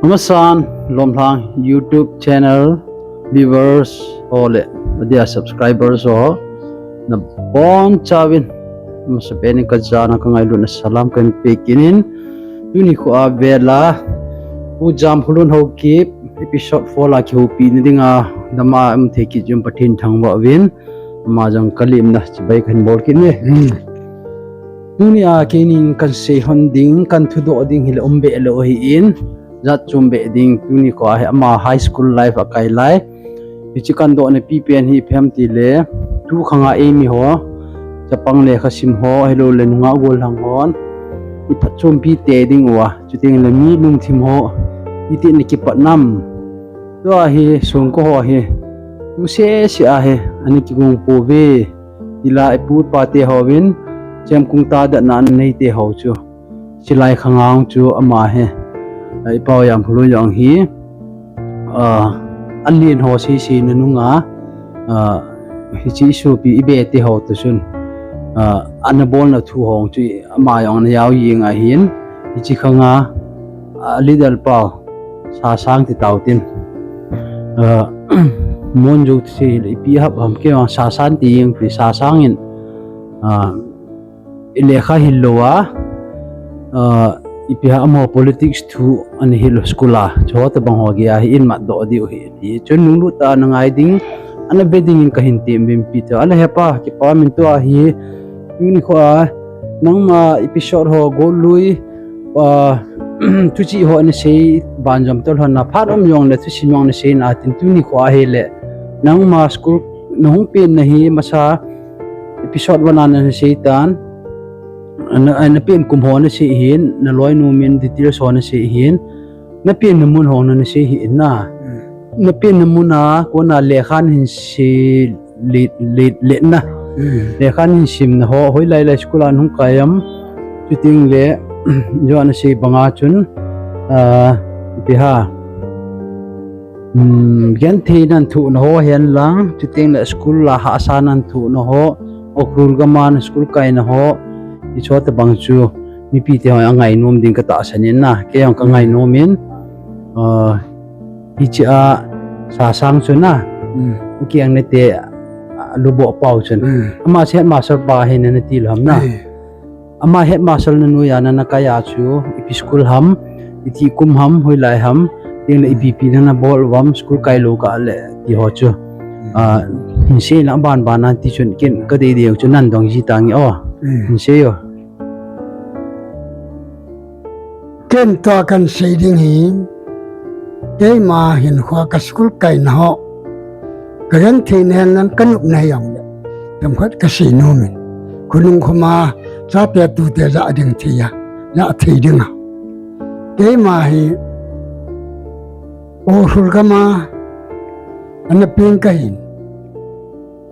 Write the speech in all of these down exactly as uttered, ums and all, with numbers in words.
Amasan, Lomlhang YouTube channel viewers ho le adia subscribers ho, nabonchauvin amasapen in kajana kangailutna salam kahin pe kit in. Tuni khoa vela Pu Jamkholun Haokip episode four la kihoupi na dinga dama um thei kit jong Pathen thangvah uvin. Ama jong kalimna chibai kahin bol kit ne. Hmm. Tunia keinin kahin seihon ding, kahin thudoh ding hile umbe lou ahin, jat chom be ding. Tuni khoa hi ama high school life akai lai. Hiche kahin dohna pipen hi ipi ham tile, tukhanga eimi ho, chapang lekha sim ho, ahilouleh nungah gollhang hon iphatchompi tei ding uva, chutengle mi lungthim ho iti ana kipat nam. Tua hi songkho ho hi tu sese a hi ana kigong pouve. Tila ipu ipa te hovin chemkung tadatna anei te ho chu, chilai khanga chu ama hi, iPau Jamkholun jong hi, alen ho sese na nunga, hiche isopi ibe te ho toh chun, ana bolna thu ho chu ama jong ana jao jeng ahin, hiche khanga, a leader pau Sasang ti tau tin. Mon jou ti sei le ipi hap ham kei vang Sasang ti jeng pi, Sasang in ilekha hil lou a, ipi ham amaho politics thu ana hil school a, chuho tobang ho geiya hi imatdoh diu ahi. Hichun lunglut tah a ana ngai ding, ana be dingin kahin tem uvin pi te. Ale hepa, kipa min tua hi, tuni khoa nangma episode ho gollui, thuchih ho ana sei banjom tolhon na, phat um jongle thusim jong ana sei na tin, tuni khoa hile nangma school nahung penna hi masa episode one a nasei tan, napen kum ho nasei hin, naloinu min details ho nasei hin, napenna mun ho nasei hin na. Napenna mun a kona lekha nahin sim le, le, letna, lekha nahin simna ho, hoilai lai school a nahung kai am, chutengle, jo ana sei banga chun, ipi ham, genthei nan thohna ho hen lang, chutengle school a hahsa nan thohna ho, Ukhrul gam a na school kaina ho, hicheho tobang chu mipi te ho angainom ding katahsan in na, kei jong kangainom in, hiche a Sasang chu na, ukeng nate, luboh pau chun, ama chu headmaster pa hi nana tilou ham na. Ama headmaster na noiya nana kai a chu ipi school ham, iti kum ham, hoilai ham, chutengle ipi ipi nana bol uvam, school kailou kah le ti ho chu, hin sei lang aban ban a ti chun ken kadei dei chu nan dong ji tange o. Hin sei o. Ken tua kahin sei ding hi, keima hinkhoa ka school kaina ho, kagenthei na hen lang kanopna hijongle, themkhat kasei nom in, khonung khoma chate tute ja ding thei a, ja thei dinga, keima hi Ukhrul gam a ana peng kahin.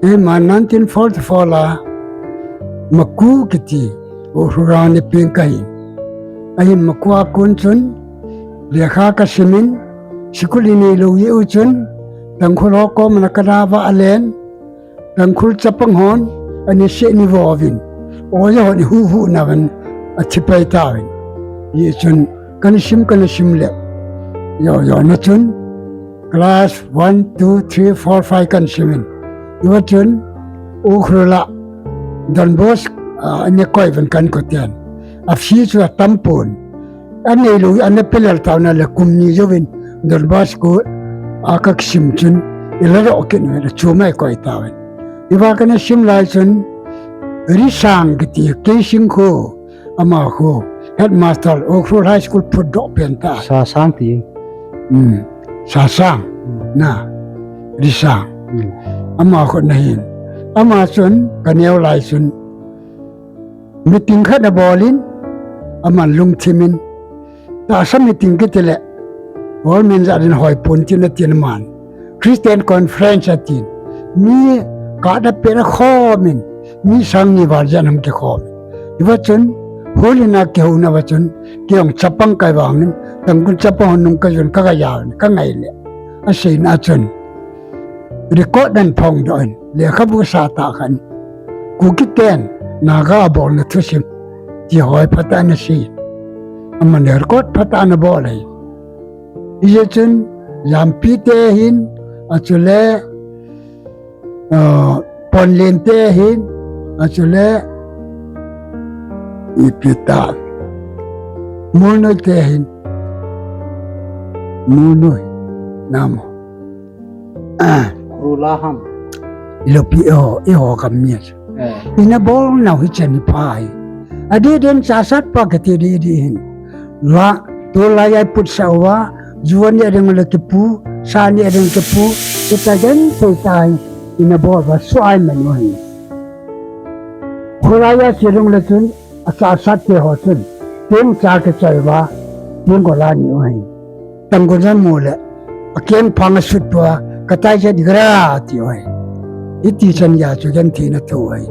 Keima nineteen forty-four la Maku kiti Ukhrul a ana peng kahin. Ahin Maku a kon chun lekha kasimin, school ineilou jeh u chun Tangkhul ho koma kana vah len, Tangkhul chapang hon ana seh ni vo uvin, oja hon ihuhhuh nauvin, athi pai tauvin. Hichun kana sim, kana sim le, jo, jona chun class one, two, three, four, five kahin simin. Hiva chun Ukhrul a Don Bosco a ana koi uvin ka inkoten. A fee chu atam pon. Aneilou ana pelel tauna le kum ni jouvin Don Bosco a kasim chun, iladoh kit uvin, achom a ikoi tauvin. Hiva kana sim lai chun Risang kiti Keising kho, ama kho headmaster Ukhrul High School phutdoh pen tah. Sasang ti. Sasang. Na. Risang. Ama kho nahin. Ama chun kaneo lai chun meeting khat abol in, aman lungthim in, tahsa meeting kiti le, government jat in hoipon tin atin aman, Christian Conference atin, mi khat a pet a khom in, mi sang ni val jen hung kikhom in. Hiva chun, hol in a kihouna va chun, kei jong chapang kai vangin, Tangkhul chapang hon nung kajon kagajao in, kangai le, aseina chun record nan phongdoh in, lekhabu sah tah khan, Kuki ten Naga abolna thusim ti ho hi phatah in asei. Aman record phatah in abol ahi. Hijeh chun, Jampi te hin, achule, ah, Ponlen te hin, achule, ipi ta, Mulnoi te hin, Mulnoi, namo. Ah. Rula ham. Ilopi, oh, iho kam mi. Eh. Ina bol nau hichan hi pha hi. Adeh deh in chasat pa kati deh deh hin. La, tulai a iputsah uva, ju aneh ding le kipu, sa aneh ding kipu, kita genthei tah in ina bol uva suai man u ahi. Khulai a che ding le chun, achasat te ho chun, teng cha kichoi uva, teng kol a aneh u ahi. Tangkhul in amu le, akeng phang asut uva, katai chet gra ati u ahi. Hiti chan gei chu genthei na thu ahi.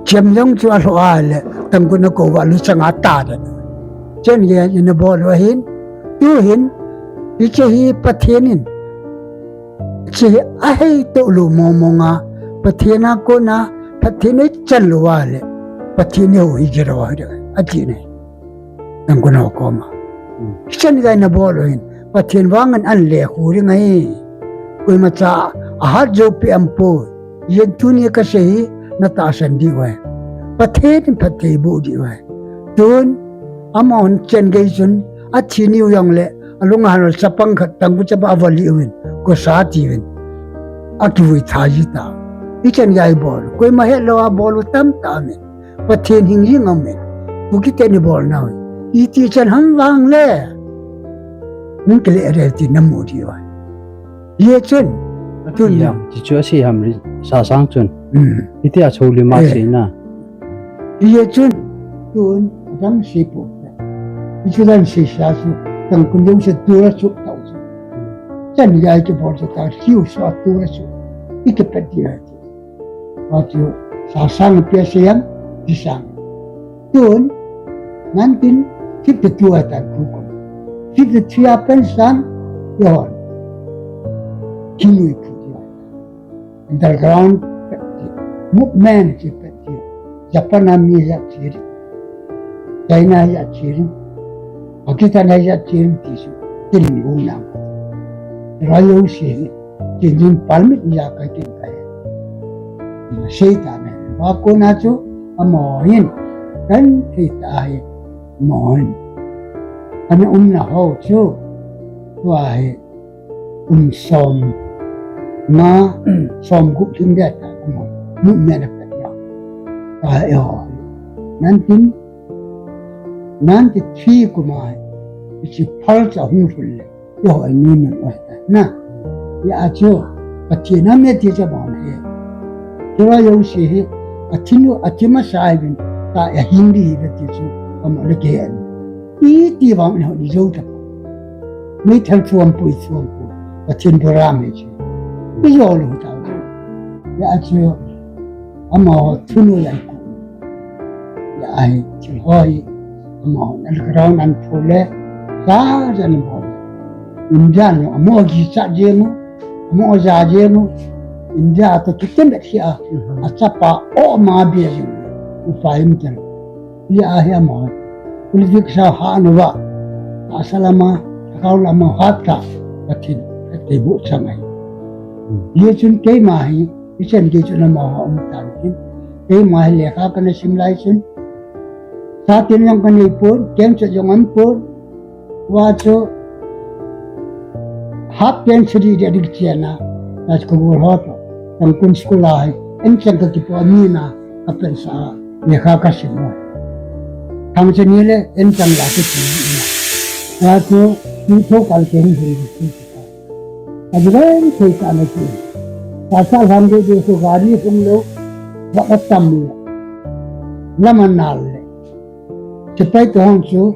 Chem jong chu alhoh a le, Tangkhul in akou uva, luchang a ata den. Chan gei ina bol u ahin, tu hin, hiche hi Pathen in, hiche hi ahei to lou mong mong a, Pathen a kona, Pathen ichan lou uva le, Pathen eiho hi jero uva, ati ne. Tangkhul ho koma. Hmm. Hichan gei ina bol u hin, Pathen vang in an le khu ding ahi. Koima cha ahat jou pi am poi. Yen tuni kasei hi, na tahsan diu ahi. Pathen in phatthei boh diu ahi. Tun, amahon chan gei chun, athi niu jong le, alung ahal chapang khat Tangkhul chapa avali uvin, kosa ati uvin. Akivui tha ji ta. Hichan gei bol. Koima het lou a bol u tamtah aum in. Pathen hing jing aum in. Kuki te ni bol nau. Iti chan ham vang le. Hung kile re ti na mu diu ahi. Hijeh chun. Ati tun ham, ti chu asei ham ri, Sasang chun. Hmm. Hiti a chou le ma eh. Sei na. Hijeh chun. Tun, adang sei po. Hichu dan sei sa chu. Tangkhul jong se tu la chu tau chu. Chan gei kibol chu ta, hiu sa tu la chu. Iki pet di la chu. Achu, Sasang pi a sei ham, Tisang. Tun, nineteen fifty-two a tan khu kon. Fifty-three a pen sang, yon. Kinui khu yon. Underground movement chi pet chi. Japan a mi ya chi. China ya chi. Pakistan ya chi ti su. Tin gu na. Rayo si. Tin jin palmit ya ka tin ka. Sei ta ne. Wa ko na chu. Amaho hin. Genthei tah hi. Amaho hin. Ana umna ho chu. Wa hi. Kum som nga, som gup lhing dia ta, kum mu me na pet na. Ta e ho. Nineteen ninety-three kum a, hiche phal cha hung lhun le, e ho ni nun oi ta na. Ya chu, Pathen a me ti cha ba na he. Kira yo si he, athinu, athi masa ai bin, ta ya hindi hi be ti chu, amo le ke an. Iti vang in hon i jou ta. Meithal chuam pui chuam pui. Pathen program hi chu. I jou lou ta. Ya chu. Amaho thunu yan ku. Ya ahi chu hoi. Amaho underground an phu le. Sa jan bo. India no amo ji cha je mu. Amo ja je mu. India to kitem bet hi a. Mhm. Achapa o ma bia jing. Upai mi tel. Hia hi amaho. Politics a ha anuva. Asa lama, sakau lama hat ta. Pathen, Pathen bu changai. Hia chun keima hi, hichan gei chun amaho um tan kin. Keima hi lekha kana sim lai chun. Sa tin jong kanei pon, keng chet jong um pon. Wa chu half pant sari de dik chena, na school ho to. Tangkhul school a hi, en chang ka kipo mi na, ka pen sa, lekha ka sim mo. Thang cheni le, en chang la ki sim na. Wa chu, ni tho kal ke ni hi. Ka ji len thei ka na ki. Ka sa lam de de ko gari sum lo, wa ka tam le. Lama nal le. Sepai to hong chu,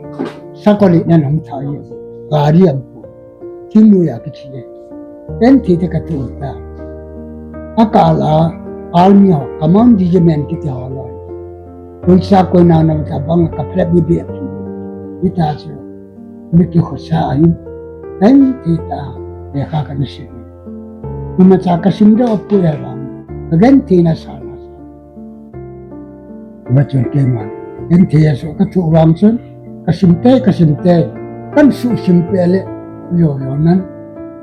sakoli na nang tha ye. Gari am pu. Thingnu ya kithi ye. Pen thi te ka tu ta. Akal a, army ho, command regiment kiti ho lo. Koi sa koi na na ta bang ka phlep bi bi. Ita chu. Mi ki kho sa ahin. Pen thi ta. Lekha kana sim. Ima cha ka sim de o pu ya bang. Ka genthei na sa na sa. Ima chun keima. Genthei a so ka thu vang chun. Ka sim te, ka sim te. Kan su sim pe le. Yo, yo, nan.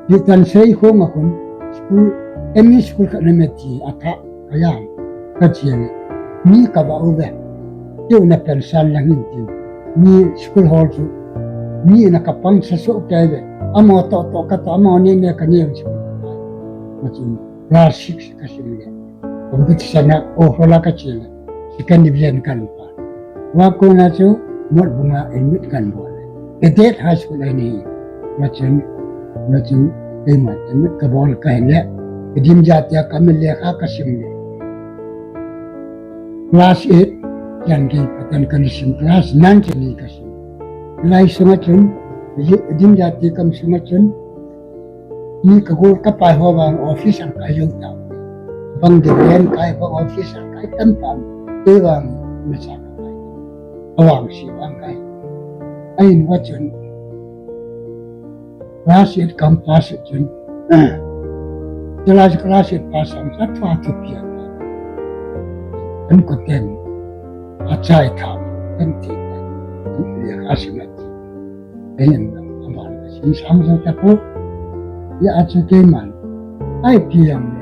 Di tan sei khong a khun, school, M E school khat na me ti, a tha, a yang, ka chi le. Mi ka va u ve. Keu na pen san lang hin ti. Mi school hall chu. Mi na ka pang sa so ka ve. Amo to to ka to, amo ne ne ka ne school. Ma chun, class six ka sim le. Competition a, o hola ka chi le. Second division kan pa. Wa ko na chu, Motbung a admit kan bol le. Cadet High School a ni. Ma chun, ma chun, keiman admit ka bol ka hin le. Ka dim jati a ka me le kha ka sim le. Class eight, yan kei patan ka ni sim class nine chu ni ka sim. Lai sunga chun, dim jati kam sunga chun, mi ka gol ka pai ho vang officer ka yong ta. Bang de len kai bang officer kai tam tam. Te vang masa ka pai. Awang si vang kai. Ain wa chun. Class eight kam pass chun. Class, class eight pass ang sa thua thu pia. Kan ko ten. A chai tham. Kan ti. Kan ti a si na. Ahin, aman, sin sam sa ta ko. Ya a chu keiman. Ai piang le.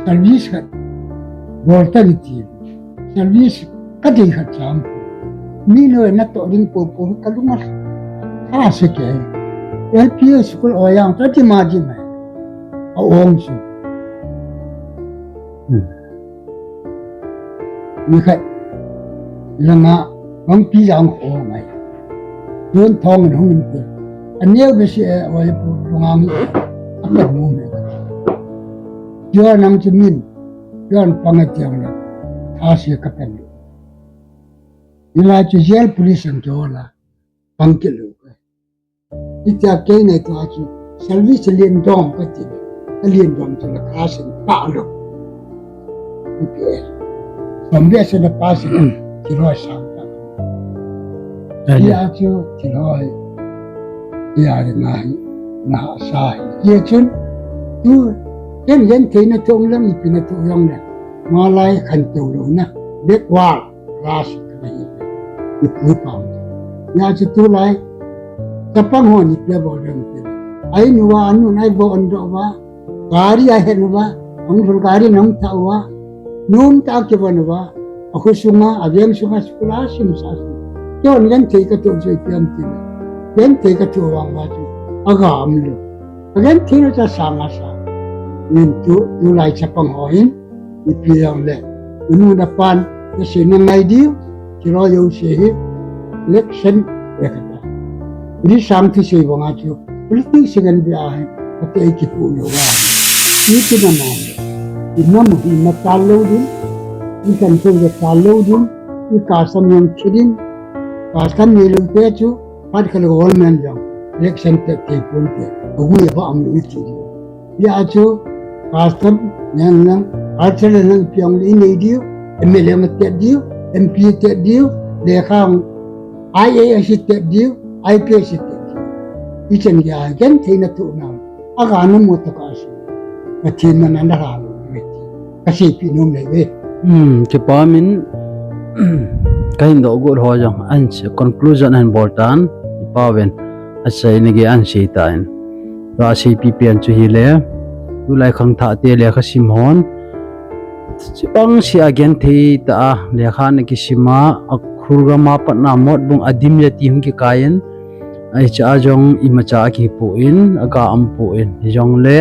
Service khat. Bol ta ni ti. Service ka dei khat chang. Mi noi na to ding po po ka lunga. Ka se ke. L P S school o yang ta ti ma ji mai. A ong su. Hmm. Ni khat. Langa bang pi yang ko mai. Don thong hung in te. Aneu be si e o le pu lunga mi. A ka mu me. Yo nang chu min. Yon pang a tiang la, tha sia ka pen. Ila chu jail police ang cho la, pang ke lu ka. Itia kei nei to a chu, service lien dom ka ti. Ka lien dom chu la ka sin pa lo. Ipi e. Som be se na pa se na, ki lo sa ka. Ia chu, ki lo. Ia na, na sa. Ia chun, tu, ken yen thei na thong lang ipi na thong lang na. Nga lai khan to lo na. Bek wal, ras, ka na hi. Ipi pa. Ya chu tu lai. Chapang ho ni pe bo reng pe. Ai nu wa anu nai bo an do wa. Gari a hen wa. Ang sul gari nang ta wa. Nun ta ke wa wa. A khu sunga, a veng sunga, school a sim sa su. Ke on yen thei ka to joi pian ti. Yen thei ka to wang wa chu. A ga am lo. A yen thei na cha sa nga sa. Nin tu, tu lai chapang ho hin. Ipi yang le. Unu na pan, na se na ngai diu, kiro yo se hi, election, ya kata. Ri sang ti se banga chu, politics ngan bia hi, kate ki pu yo wa. Ni ti na ma. Inam hi na ta lo din, ikan tu ya ta lo din, ika sam yang chidin, ka sam ni lo te chu, Pat kala government jong election te te pun te, agui ba am lui ti. Ya chu, custom nang nang, culture nang piang li nei diu, M L A ma te diu, M P te diu, le khang I A S te diu, I P S te diu. I chen ya, ken thei na tu nang. Aga na mo ta ka si. Ka thei na na na ha lo, ka si pi nom le ve. Hmm, kipa min, ka hin do gu ho jong, an se conclusion an bol tan, kipa ven, a sei ni ge an sei ta in. Ra sei pi pian chu hi le, tu lai khang tha te le ka sim hon. Chipang si a gen thei ta a, le kha na ki sim a, a khur ga ma pat na Motbung a dim ya ti hung ki kai in, ai cha jong i ma cha ki pu in, a ga am pu in, jong le,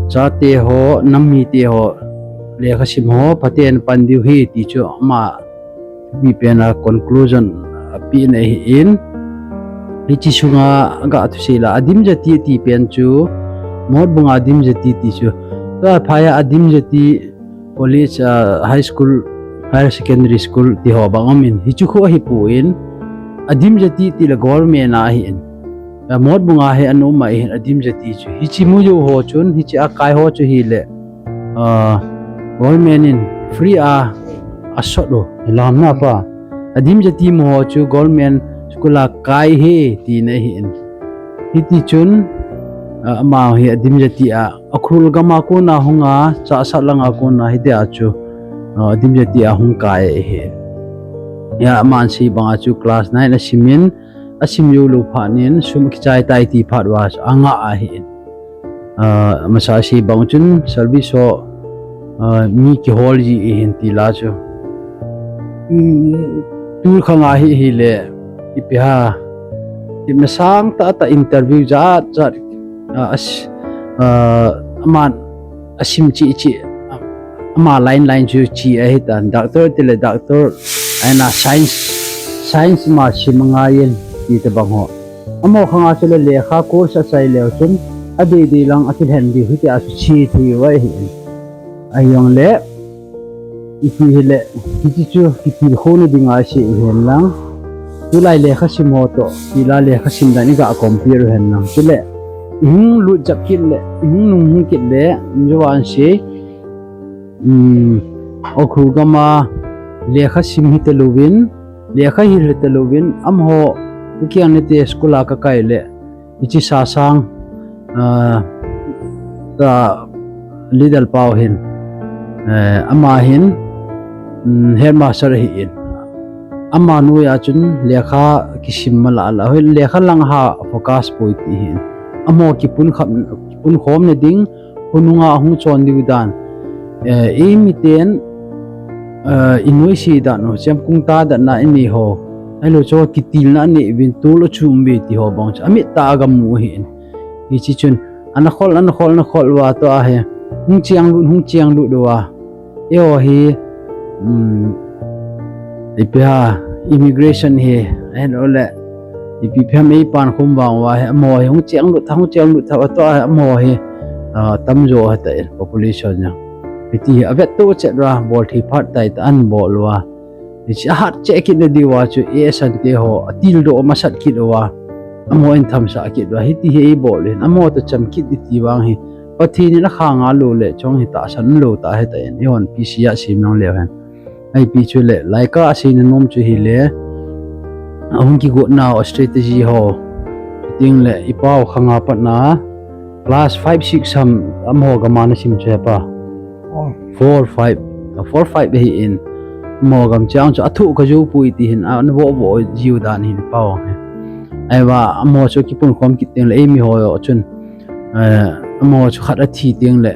Chate ho, nam mite ho, lekha sim ho, phaten pan diu hi, ti chu ama, mi pen a conclusion, a pi na hi in. Hichi sunga ga thusei la, adim jati ti pen chu, Motbung adim jati ti chu. Ka phaya adim jati college, ah, high school, higher secondary school ti ho bang um in. Hichu kho hi pu in, adim jati ti la government a hi in. A Motbung a hi an um a hin adim jati chu. Hichi mu jo ho chun, hichi a kai ho chu hi le. Ah, government in free a, a sot u, lam na pa. Adim jati mu ho chu government school a kai hi ti na hi in. Hiti chun, ah, ama hi adim jati a, a khul gam a kona hung a, cha sat lang a kona hi de a chu, ah, adim jati a hung kai hi. Ya, man si bang a chu class nine a simin, asim jou lou phat in sum kichai tai ti phat uva chu anga ahi in. Ah, masa sei bang chun service ho, ah, mi kihol ji ahin ti la chu. Hmm, tu khang ahi hile, ipi ham, ipi masang tah tah interview jat jat, ah, as, ah, aman asim chi chi, ama line line chu chi ahi tan, doctor tile doctor, ahin science, science ma sim ngai in ti tabang ho. Amaho khang a chule lekha course achai leu chun, adei dei lang akilhen diu hiti a chu chi thei uva ahi in. Ahijongle, ipi hile, hiti chu kitilkhouna dinga isei uhen lang. Tulai lekha sim ho toh, tila lekha sim dan iga compare uhen lang. Chule, ihung lut jep kit le, ihung nunghung kit le, jouva ahin sei, um, Ukhrul gam a lekha sim hita louvin, lekha hil hita louvin, amaho, Kuki Inglete school a kakai le, hiche Sasang, ah, ka leader pau hin, eh, ama hin, um, headmaster ahi in. Ama noiya chun lekha kisim mala la, hoi lekha lang ha focus poi ti hin. Amaho kipun kham, kipun khomna ding, khonunga hung chon diu dan. Eh, eimiten, eh, inoise dan u, chemkung tadatna inei ho. Ahilou chu kitilna anei uvin tol achom uve ti ho bang chu amit tah a gamu ahi in. Hiche chun, ana khol, ana khol, ana khol uva toh ahi. Hung chenglut, hung chenglut uva. Eiho hi, um, ipi ham, immigration hi, ahilouleh, ipi ipi ham eipan khum vang uva hi, amaho hi, hung chenglut tha, hung chenglut tha, atoh ahi, amaho hi, ah, tamjo ahitan, population jong. Hiti hi, avetto chet uva, bol thei phat tai tah in abol uva. Hiche ahat cheh kit na diuva chu, A S N te ho, atildoh masat kit uva. Amaho in thamsah kit uva, hiti hi eibol in, amaho toh cham kit ding ti vang hi. Pathen in akhanga lou le, chong hi tahsan lou tah ahitan, eihon P C a sim nang leu hen. Ipi chu le, laikah a seina nom chu hile, ahung kigot nau a strategy ho. Ting le, ipau khanga patna, class five, six ham, amaho gam a nasim chu hepa. Oh. Four, five, ah, four, five ahi in. Amaho gam chang chu athoh kajou poi ti hin, ana voh voh jiu dan hin pau hi. Ahivang, amaho chu kipun khom kit teng le, eimi ho jong chun, eh, amaho chu khat athi teng le,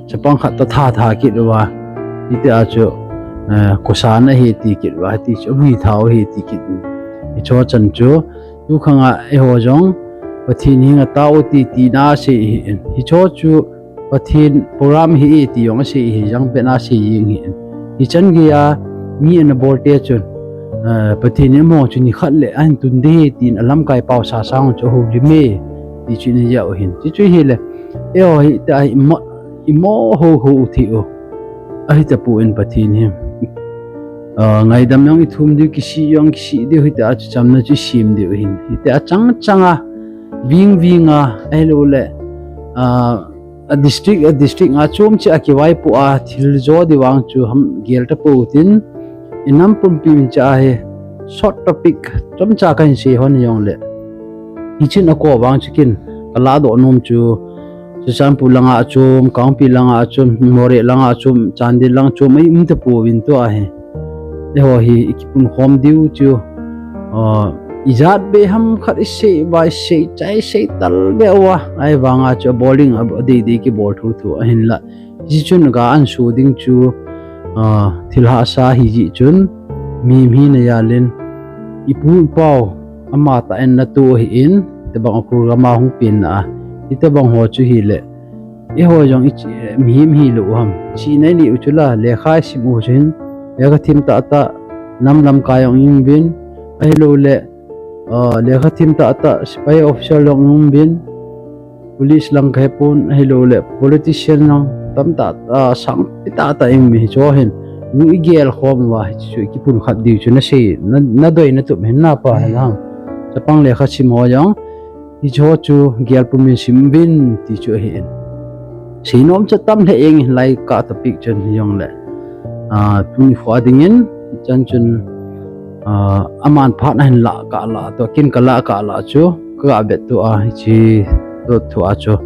chapang khat toh tha tha kit uva. Hiti a chu, eh, kosan ahi ti kit uva, hiti chu, avui thau ahi ti kit. Hicho chan chu, tu khang a eiho jong, Pathen henga tao ti, tina asei ahi in. Hicho chu, Pathen program ahi ti jong asei ahi, jang pen asei jeng ahi in. Hichan geiya, mi ana bol te chun, eh, Pathen in amaho chu nikhat le, ahin tun ding ahi tin, alamkai pau Sasang chu ahoulim e, ti chu ina jao hin. Chuchu hile, eiho hi, ta hi, mo, imo ho ho u thei u. Ahi tapon Pathen hi. Ah, ngaidam jong ithum diu, kisih jong kisih diu, hiti a chu chamna chu isim diu hin. Hiti a chang chang a, ving ving a, ahilouleh, ah, a district, a district a chom cheh a kivaipoh a, thil jo ding vang chu ham gel tapou tin, inam pumpi min cha hi, short topic, chomcha kahin sei hon jongle. Hichin akou vang chu kin, kaladoh nom chu, Churachandpur langa chom, Kangpokpi langa chom, Moreh langa chom, Chandel langa chom, ahi um tapouvin tua hi. Eiho hi, ikipun khom diu chu, ah, ijat be ham khat isei uva, isei chai, isei tal be uva. Ahivanga chu abol ding, adei dei kibol thotho ahinla. Hichun ga anso ding chu, ah, thil hahsa ahi jeh chun, mi, mi na jal in, ipu ipau, amatah in natoh ahi in, tabang Ukhrul gam a hung penna a, hitabang ho chu hile, eiho jong ichi, mihem hilou u ham. Chihna inei u chu la, lekha isim u chu hin, lekha thim tah tah, nam lamkai jong i um uvin, ahilouleh, ah, lekha thim tah tah, sepai officer jong i um uvin, police lang kahepon, ahilouleh, politician jong, tamtah, ah, sangpi tah tah i um uve hicho hin. Nung igel khom uva, hichu ikipun khat diu chu nasei, na, nadei natup hin napa hin ham. Chapang lekha sim ho jong, hicho chu gel pumin sim uvin ti chu ahi in. Seinom chu atam lheh jeng in lai ka topic chun hijongle. Ah, tuni kho a dingin, chan chun, ah, aman phat ahin lah kah lah toh, kin kalah kah lah chu, kaga vetto a, hiche toh thu a chu,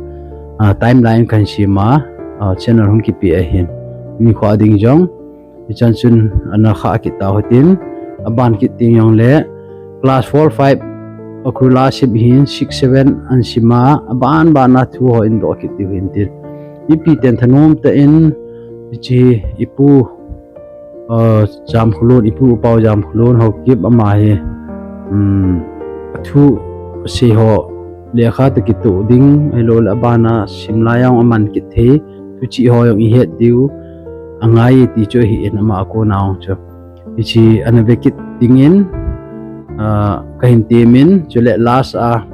ah, timeline kahin sem a, ah, channel hung kipe ahin. Tuni kho a ding jong, Hichan chun ana kha kit tau hitin, aban kit teng jongle class four, five, Ukhrul a sim hin six seven ahin sima, aban bana thu ho hin doh kit diu hin tin. Ipi ten thanom tah in, hiche ipu, uh, Jamkhulun, ipu Pau Jamkhulun Haokip ama hi, um, athu sei ho lekha toh kitoh ding, ahilouleh abana sim lai jong aman kit thei, thuchih ho jong ihet diu angai ti chu ahin ama a kona jong chu. Hiche ana ve kit dingin, ah, kahin temin, chule last a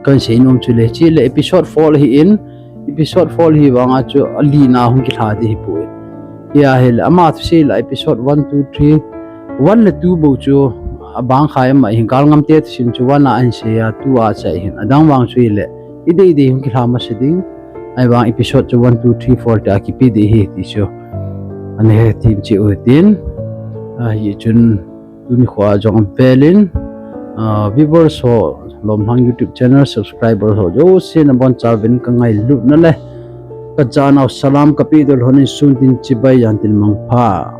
kahin seinom chu le, hiche le episode four ahin, episode four hi vanga chu alina hung kilha ding ahipoi. Hia hile ama thusei la episode one, two, three, one le two bou chu abang khai ama hin, Galngam te thusim chu one a ahin sei a, two a achai hin. Adang vang chu hile idei dei hung kilha masa ding. Ahivang episode chu one, two, three, four tia kipe ding ahi ti chu ana hethem cheh u hitin. Ahi chun tuni khoa jong avel in, ah, viewers ho, Lomlhang YouTube channel subscriber ho jousen abonchauvin kangailutna le kajanau salam kapeh dol lhonin sun tin chibai, jan tin mangpha.